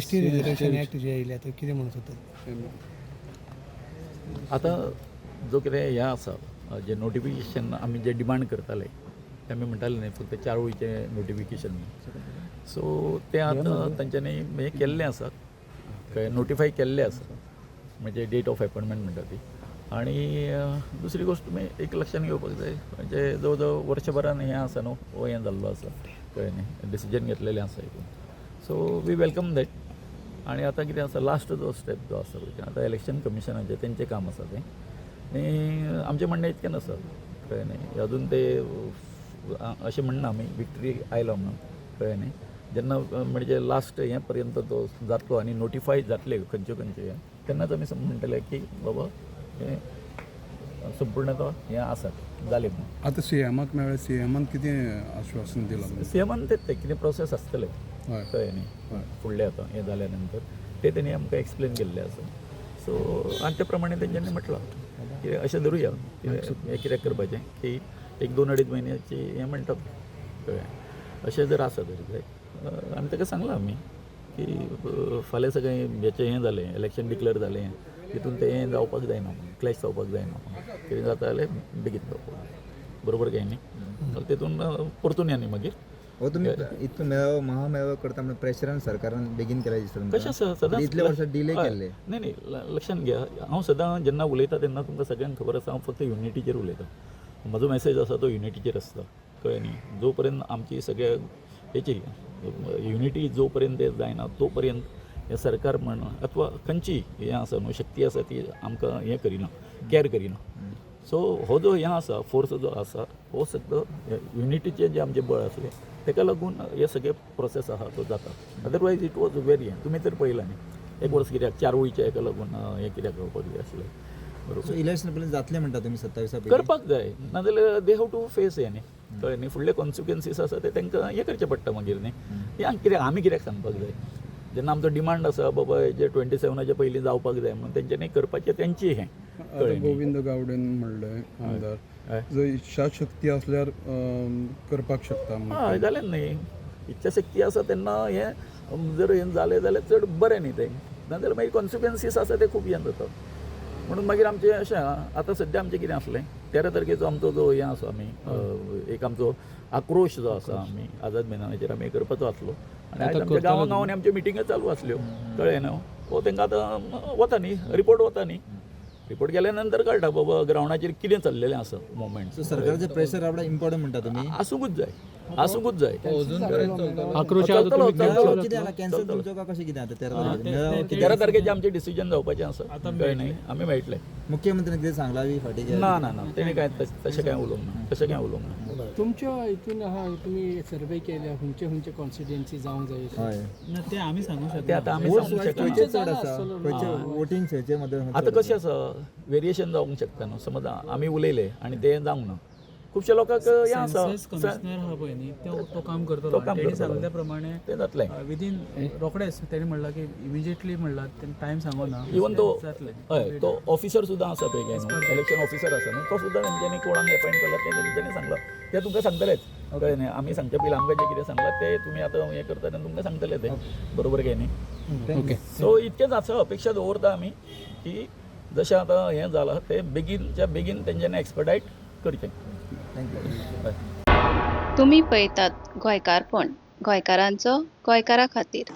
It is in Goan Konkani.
एस टी रिजर्वेशन एक्ट जे येयल्या ते कितें म्हणून सोदतात? आतां जो कितें हें आसा, जें नोटिफिकेशन आमी जें डिमांड करताले तें आमी म्हणटाले न्ही, फक्त चार वळीचें नोटिफिकेशन. सो तें आतां तांच्यांनी हें केल्लें आसा, कळ्ळें, नोटिफाय केल्लें आसा, म्हणजे डेट ऑफ एपॉयंटमेंट म्हणटा ती. आनी दुसरी गोश्ट तुमी एक लक्षान घेवपाक जाय, म्हणजे जवळ जवळ वर्सभरान हें आसा न्हू, हो हें जाल्लो आसा, कळ्ळें न्ही, डिसिजन घेतलेलें आसा हितून. So we welcome that. आनी आतां कितें आसा, लास्ट जो स्टेप जो आसा पळय, आतां इलेक्शन कमिशनाचें तेंचें काम आसा तें. आनी आमचें म्हणणें इतकें आसा, कळ्ळें न्ही, अजून ते अशें म्हणना आमी विक्ट्री आयलो म्हणून, कळ्ळें न्ही. जेन्ना म्हणजे लास्ट हें पर्यंत तो जातलो आनी नोटिफाय जातले खंयच्यो खंयच्यो हें, तेन्नाच आमी म्हणटले की बाबा हें संपूर्ण तो हें आसा जालें म्हणून. आतां सीएमाक मेळ्ळें, सीएमान कितें आश्वासन दिलां? सीएमान तें तें कितें प्रोसेस आसतलें, कळ्ळें न्ही, फुडलें आतां हें जाल्या नंतर तें तेणी आमकां एक्सप्लेन केल्लें आसा. सो आनी ते प्रमाणे तेंच्यांनी म्हटलां की अशें धरुया कितें हें कित्याक करपाचें की एक दोन अडीच म्हयन्याची हें म्हणटात, कळ्ळें, अशें जर आसा जर जायत. आनी ताका सांगलां आमी की फाल्यां सगळें हेचें हें जालें, इलेक्शन डिक्लेअर जालें, तितून तें हें जावपाक जायना म्हणून, क्लॅश जावपाक जायना म्हणून, कितें जाता जाल्यार बेगीन जावपाक जाय, बरोबर काय न्ही? जाल्यार तितून परतून या न्ही मागीर. हो, तुमी इतलो मेळावो, महामेळावो करता म्हणून प्रेशरान सरकारान बेगीन केला दिसता तुमकां? कशें आसा सदांच इतले वर्सां डिले केल्ले. न्ही न्ही, लक्षांत घ्या, हांव सदां जेन्ना उलयता तेन्ना तुमकां सगळ्यांक खबर आसा, हांव फक्त युनिटीचेर उलयता. म्हजो मॅसेज आसा तो युनिटीचेर आसता, कळ्ळें न्ही. जो पर्यंत आमची सगळ्या हेची युनिटी जो पर्यंत जायना तो पर्यंत हें सरकार म्हण अथवा खंयची हें आसा न्हू शक्ती आसा ती आमकां हें करिना, कॅर करिना. सो हो जो हें आसा, फोर्स जो आसा, हो सगळो युनिटीचें जें आमचें बळ आसलें तेका लागून हे सगळे प्रोसेस आहा तो जाता. अदरवायज it was very हें तुमी तर पळयलां न्ही, एक वर्स कित्याक चार वळीच्या हेका लागून हें कित्याक जावपाक जाय आसलें, बरोबर. सो इलेक्शन पर्यंत जातलें म्हणटा तुमी 27 पयलीं? करपाक जाय, नाजाल्यार they have to face हें न्ही, कळ्ळें न्ही, फुडले कॉन्सिक्वन्सीस आसा ते तांकां हें करचें पडटा मागीर न्ही. हें कित्याक आमी कित्याक सांगपाक जाय, जेन्ना आमचो डिमांड आसा बाबा हेजे 27आच्या पयलीं जावपाक जाय म्हणून, तेंच्यांनी करपाचें तेंची हें, आतां कळ्ळें न्ही. गोविंद गावडेन म्हणलें आमदार, जर इच्छाशक्ती आसल्यार करपाक शकता म्हणून. हय, जालें न्ही, इच्छाशक्ती आसा तेन्ना हें जर हें जालें जाल्यार चड बरें न्ही तें, नाजाल्यार मागीर कॉन्सिक्वन्सीस आसा ते खूब हें जाता. म्हणून मागीर आमचें अशें आहा, आतां सद्या आमचें कितें आसलें, 13 तारखेचो आमचो जो हें आसा, आमी एक आमचो आक्रोश जो आसा आमी आझाद मैदानाचेर आमी करपाचो आसलो. आनी आयज आमच्या गांवां गांवांनी आमच्यो मिटिंग्यो चालू आसल्यो, कळ्ळें न्हू. हो तांकां आतां वता न्ही रिपोर्ट, वता न्ही रिपोर्ट, गेल्या नंतर कळटा बाबा ग्रावंडाचेर कितें चल्लेलें आसा मुवमेंट. सो सरकाराचें प्रेशर आपणाक इम्पॉर्टंट म्हणटा तुमी? आसूंकूच जाय, आसूंकूच जाय. आक्रोश आता चलतलो, तुम्ही चलतलो. कितें आला कॅन्सल तुमचो काय कशें कितें आतां 13 तारखेर मेळावो कितें? 13 तारखेचे आमचें डिसिजन जावपाचें आसा, कळ्ळें न्ही, आमी मेळटले. मुख्यमंत्र्यांनी कितें सांगलां बी फाटीं? ना ना ना, तेणी काय तशें कांय उलोवंक ना, तशें कांय उलोवंक ना. तुमच्या हितून आहा, तुमी सर्वे केल्या, खंयचे खंयचे कॉन्स्टिट्युएन्सी जावंक जाय? हय. ना, ते आमी सांगू ते शकना. आतां आमी वोट्स सांगूंक वायज शकना. खंयचे चड आसा, खंयचे वोटींग खंयचे मदीं? आतां कशें आसा, वेरिएशन जावंक शकता न्हू. समज आमी उलयले आनी तें जावंक ना, खुबशे लोकांक हें आसा. सेन्सस कमिशनर आहा पळय न्ही, तो तो काम करतलो. तो काम तेणी करतलो. सांगल्या प्रमाणे तें जातलें. विदीन रोखडेच तेणी म्हणलां की इमिजिएटली म्हणलां, तेणी टायम सांगो ना. इवन तो जातलें. हय, तो ऑफिसर सुद्दां आसा पळय न्हू, इलेक्शन ऑफिसर आसा न्हू, तो सुद्दां तेंच्यांनी कोणाक एपॉयंट केला तें तेंच्यांनी सांगलां, तें तुमकां सांगतलेच, कळ्ळें न्ही. आमी सांगचे पयलीं आमकां जें कितें सांगलां तें तुमी आतां हें करता तेन्ना तुमकां सांगतले ते, बरोबर काय न्ही. ओके. सो इतकेंच आसा, अपेक्षा दवरता आमी की जशें आतां हें जालां तें बेगीनच्या बेगीन तेंच्यांनी एक्सपर्टायट करचें. Thank you. हय. तुमी पळयतात गोंयकारपण, गोंयकारांचो गोंयकारा खातीर.